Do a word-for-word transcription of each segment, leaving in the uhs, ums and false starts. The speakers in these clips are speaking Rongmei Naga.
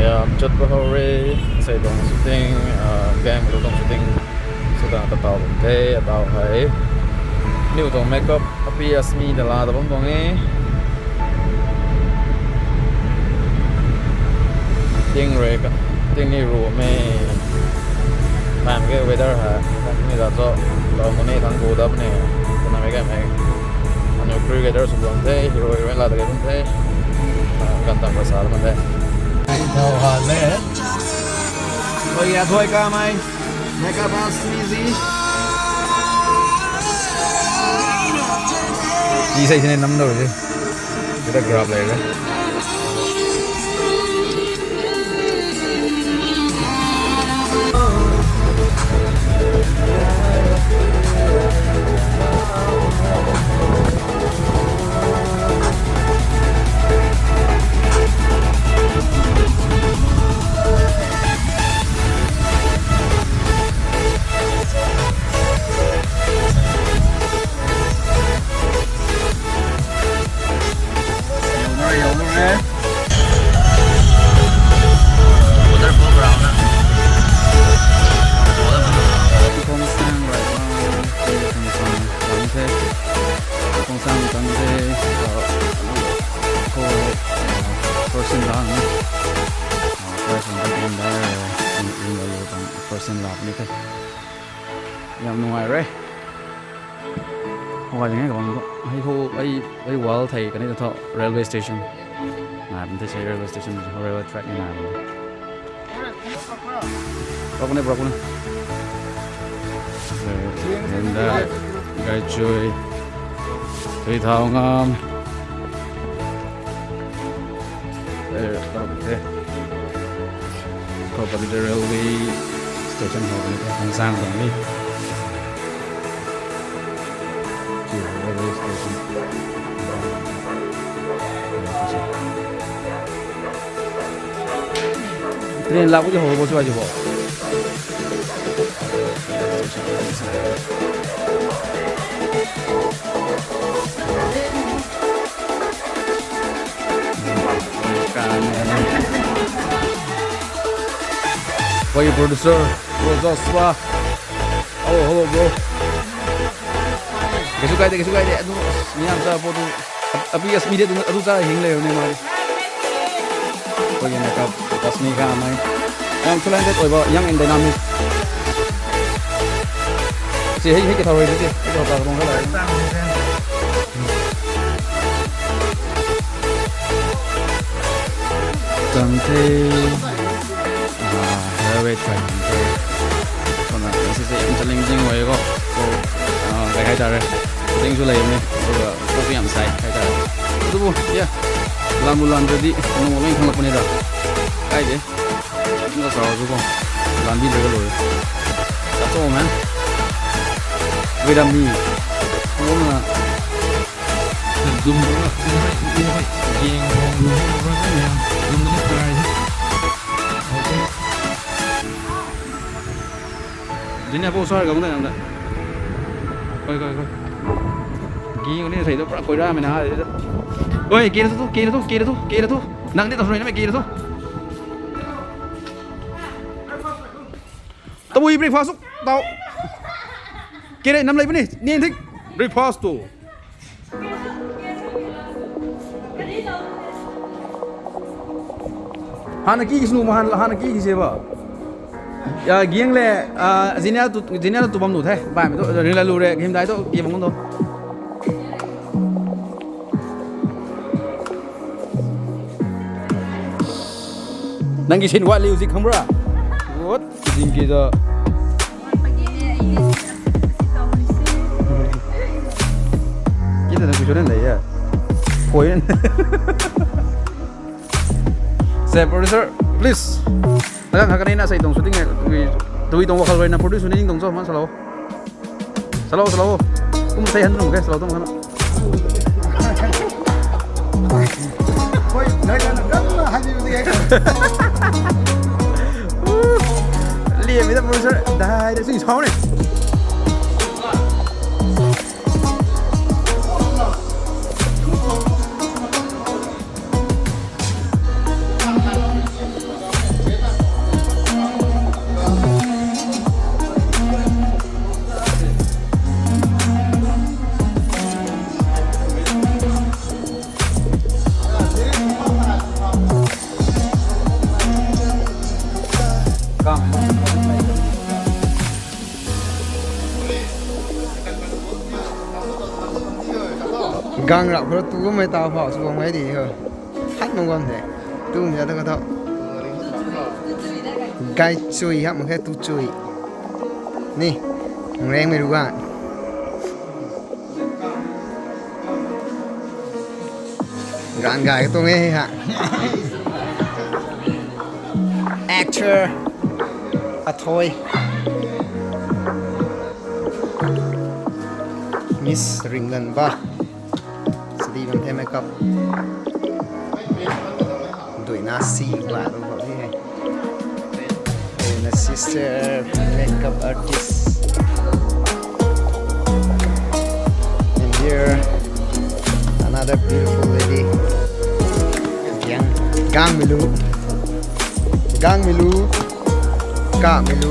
Ya, chut pa hou re, sei tuang shooting, ah, gang lu tuang shooting. Sw ta ta tau bam the, atau hei. Niw tuang makeup, api asmi da la da bam tuang e. Ting rui ka, ting ni ru me. Mam ke weather ha, kan ni da cho, tau mo ni thang bu da ne. Kana me ka me. Anu crew leader sw bam the, hero heroine la da bam the. Ah, kan tang pa sa da bam the. Ai thau ha le. Oi ya thoi ka mai. Makeup artist ni zi. Ni sei sini nam lo zi. Kita grab le le. Yawmur e, yawmur e. Waterfall brown na. Khongsan right now. Khongsan kan the. Khongsan kan the. Uh, ko, uh, person lang. Uh, person kan the. Person lang ni the. Yam nungai re. Hoi nge kabang ko. Hei ho, hei, hei wall thei kani tho railway station. Na, bam the sei railway station, railway track ni na. Bro, kuni, bro, kuni. Eh, and, uh, gai chui. Tui thau ngam. Eh, bro, eh. Khou pari railway station ho ni, Khongsan tuang ni. Railway station. Train lak ko ho bo chua ji bo. Hoi producer, bro Joshua. Hello, hello, bro. Kaisu kai de, kaisu kai de. Anu, miyam sa po tu. Ap-, api asmi de tu, adu sa hing le ni mari. Hoi na kap, asmi ka mai. Yam talented oi ba, young and dynamic. Si hei, hei ke thau hei de, hei ke thau ta kong ka lai. Tang the, ah, railway track tang the. Kona, si si, challenging way ko. So, ah, kai kai ta re. Ting su lei ni. So, ko piam sai, kai ta re. Tu bu, yeah. Lam bu lam jadi, nung lam khang lak pani da. Kai de. Nung sa zu ko. Lam bi de lo. That's all, man. Wait a minute. Ko na. Dum dum na, dum na, dum na, yang, dum na, dum na, dum na, dum na, okay. Dina bo sar gam da, gam da. Koi, koi, koi. Ging ni thei tu pra koi ra me na. Oi, kira tu, kira tu, kira tu, kira tu. Nang ni ta rui na me kira tu. Tabui breakfast tau. Kere nam lei puni, ni thik breakfast tu. Hana ki kisnu ma han, hana ki kise ba. Ya, giang le, ah, zinia tu, zinia tu bam nu the. Bai mi tu, rin la lu re, gim dai tu, ki bam tu. Nang ki sin wa liu zik khang bra. What? Zing ki da. Kita na kusuran da ya. Point. Say, producer, please. Nagang hakan na sei tuang shooting e. Tui, tui tuang wakal rui na produce ni tuang cho man salo. Salo, salo. Kum sei han nung ke, salo tuang kan. Hoi, nai kan kan na hai di di. Liam mi da producer, dai da sing sao ni. Gang rap khou tu mei tau phau sw bam ngai di ho. Hat mak bam the. Tu mei ta ka tho. Gai chui hap mak khe tu chui. Ni. Ngreng mei ru gan. Gan gai ka tuang e ha. Actor Athoi. Miss Ringlanba. Sadi bam the makeup. Duina si ba lo ho ni hai. And assistant makeup artist. And here, another beautiful lady. Gang, Gang Milu. Gang Milu. Ka Milu.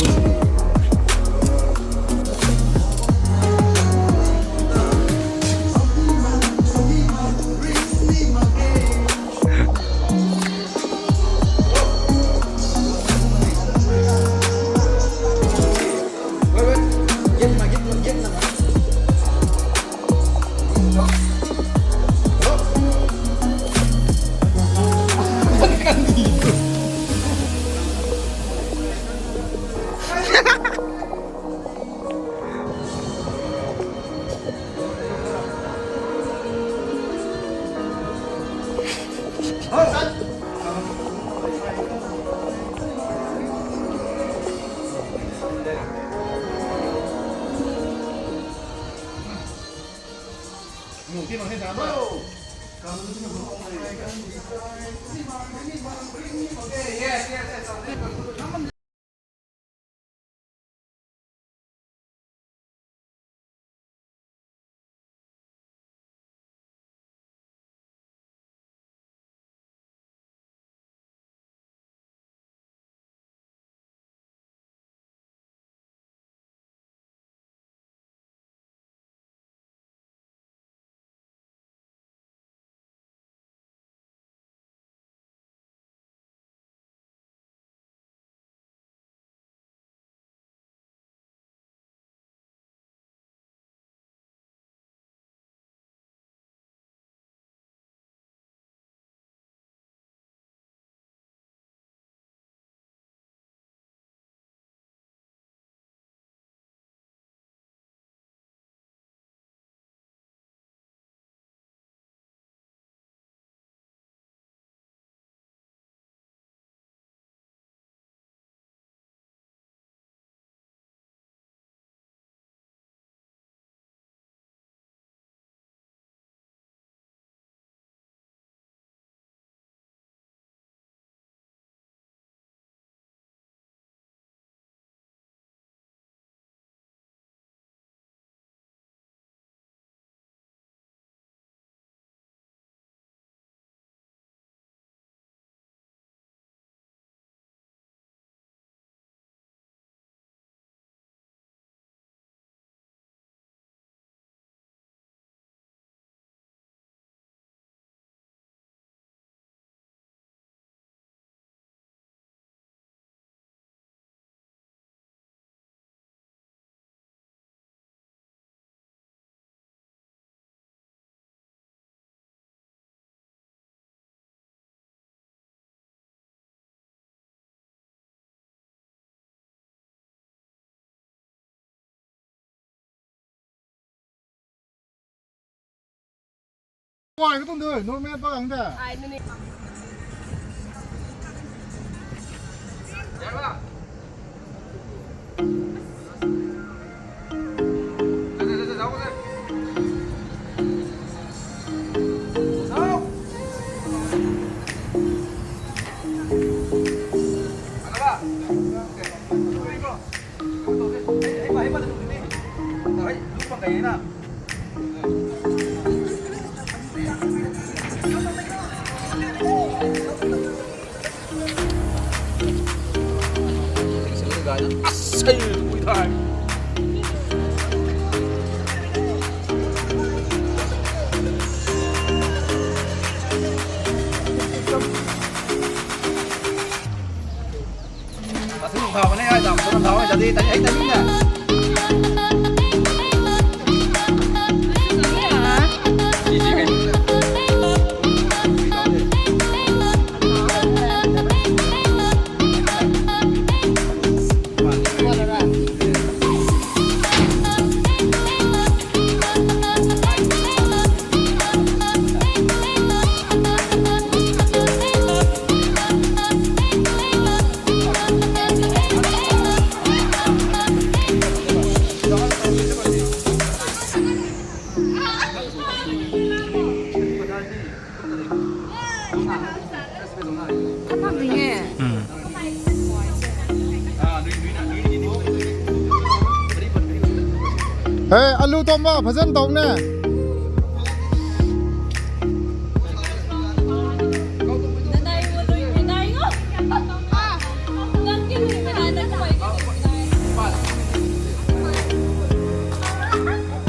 Hey, alu tomba, phazan tong ne.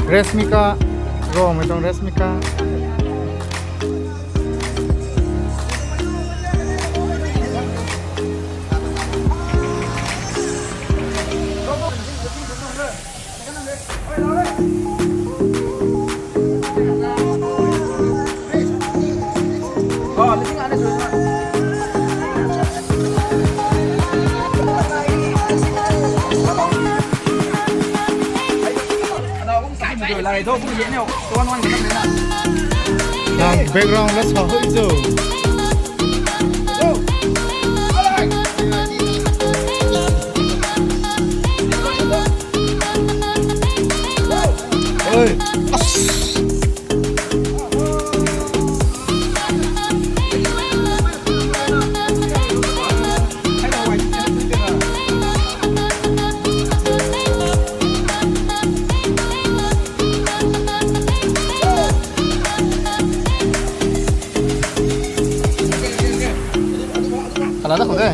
Resmika, Rongmei tuang Resmika. Nang background la sa hui cho. Oi. Kalada khou de.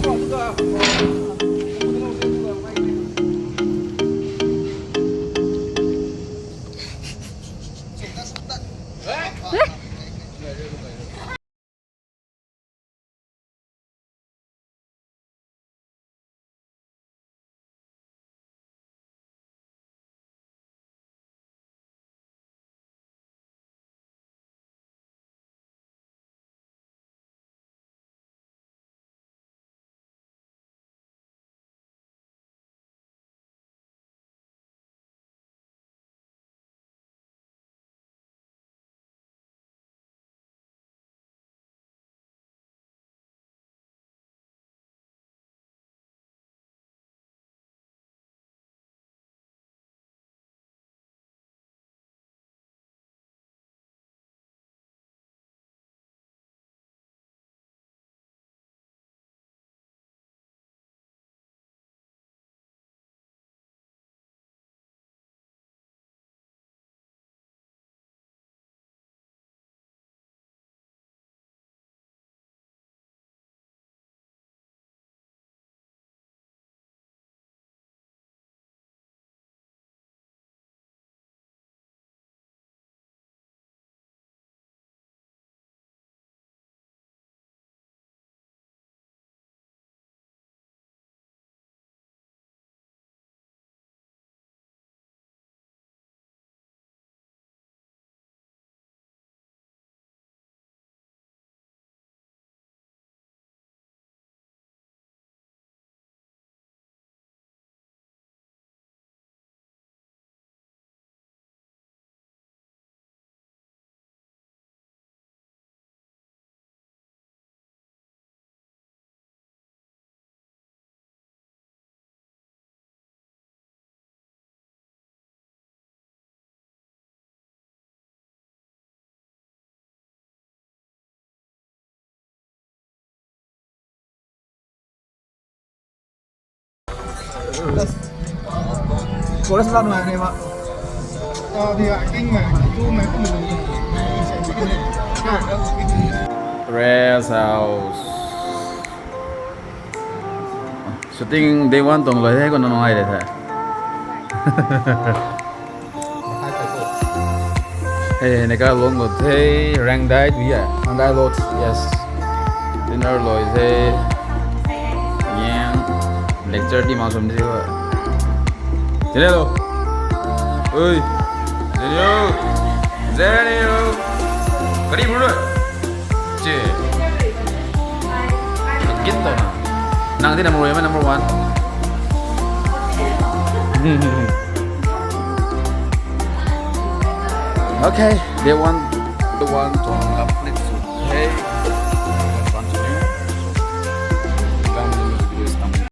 Chorus la nuai ne ma. Rest house. Shooting day one tuang loi the, kouna nungai de the. Hey, hey, neka long lo the, Rangdai tu ya, Rangdai Lodge, yes. Dinner loi the, yang, lecture di ma sum di wa. Hello. Oi. Hello. Hello. Kari bro. Che. Kin to na. Nang di number one, number one. Okay, they want the one to complete. Hey, continue. Come, the music is coming.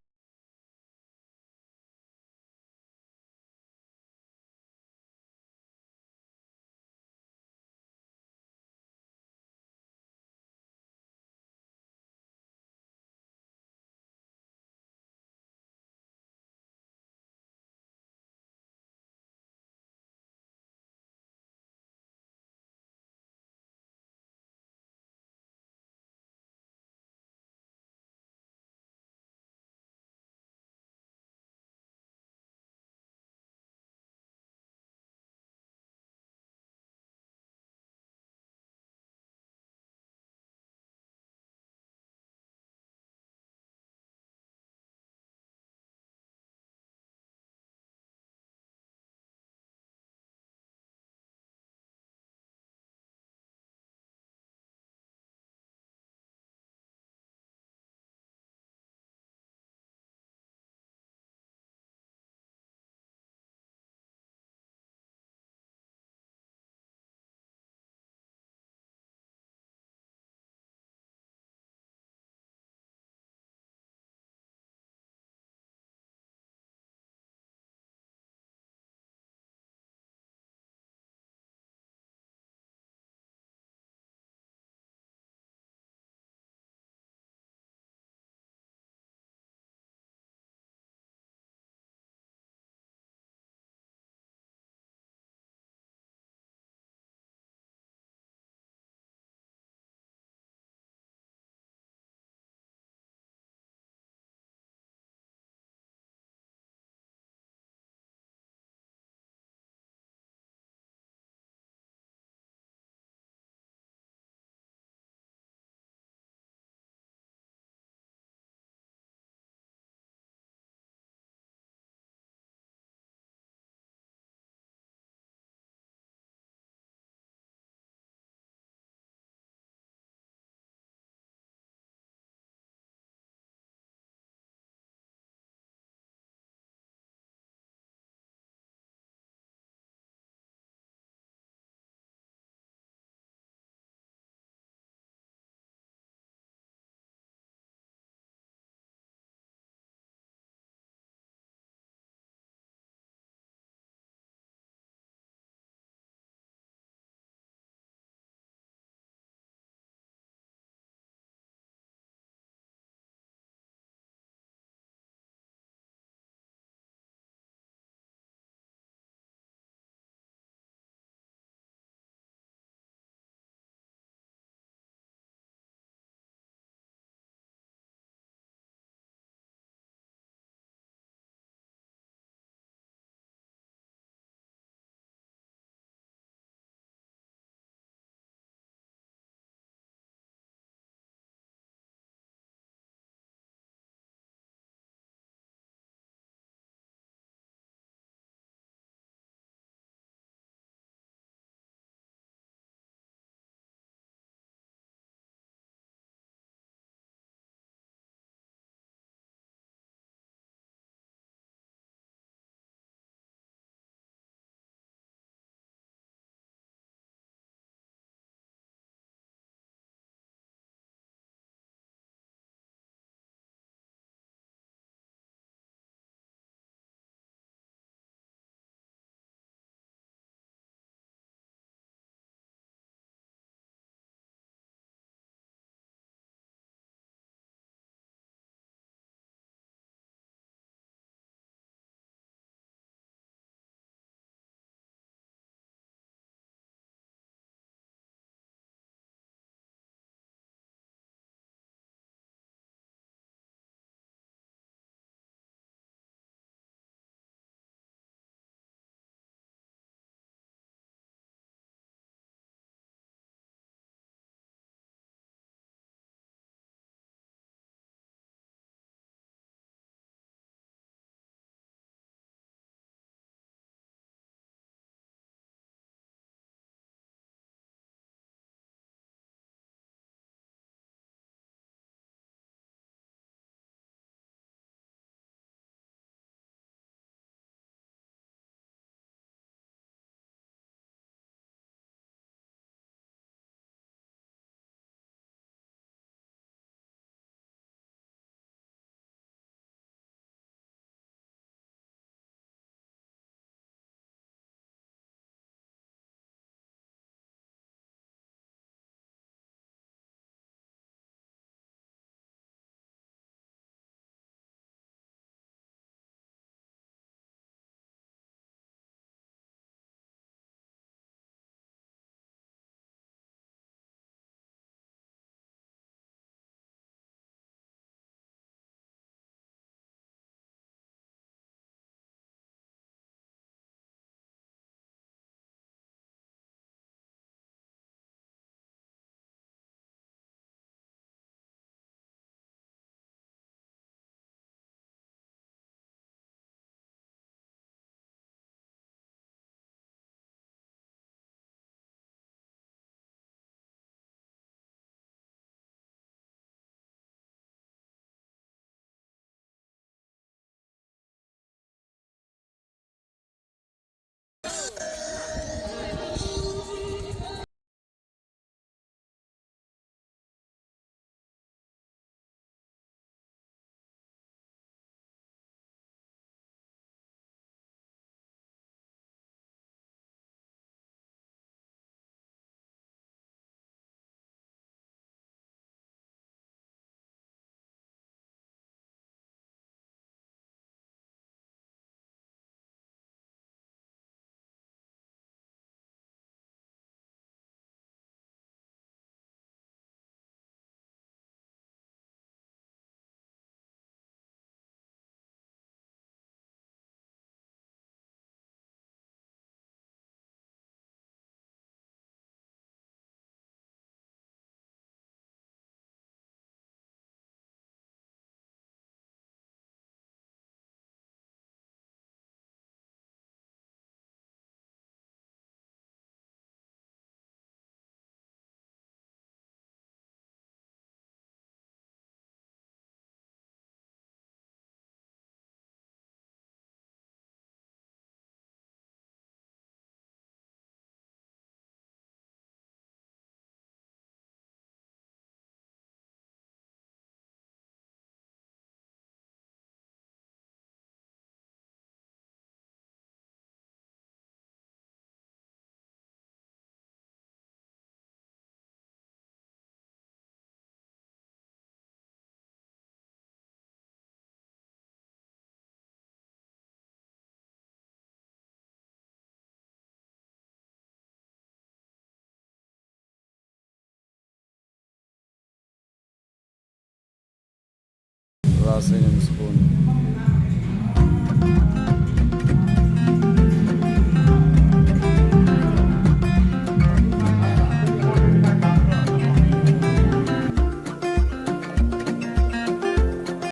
Class eight and spoon.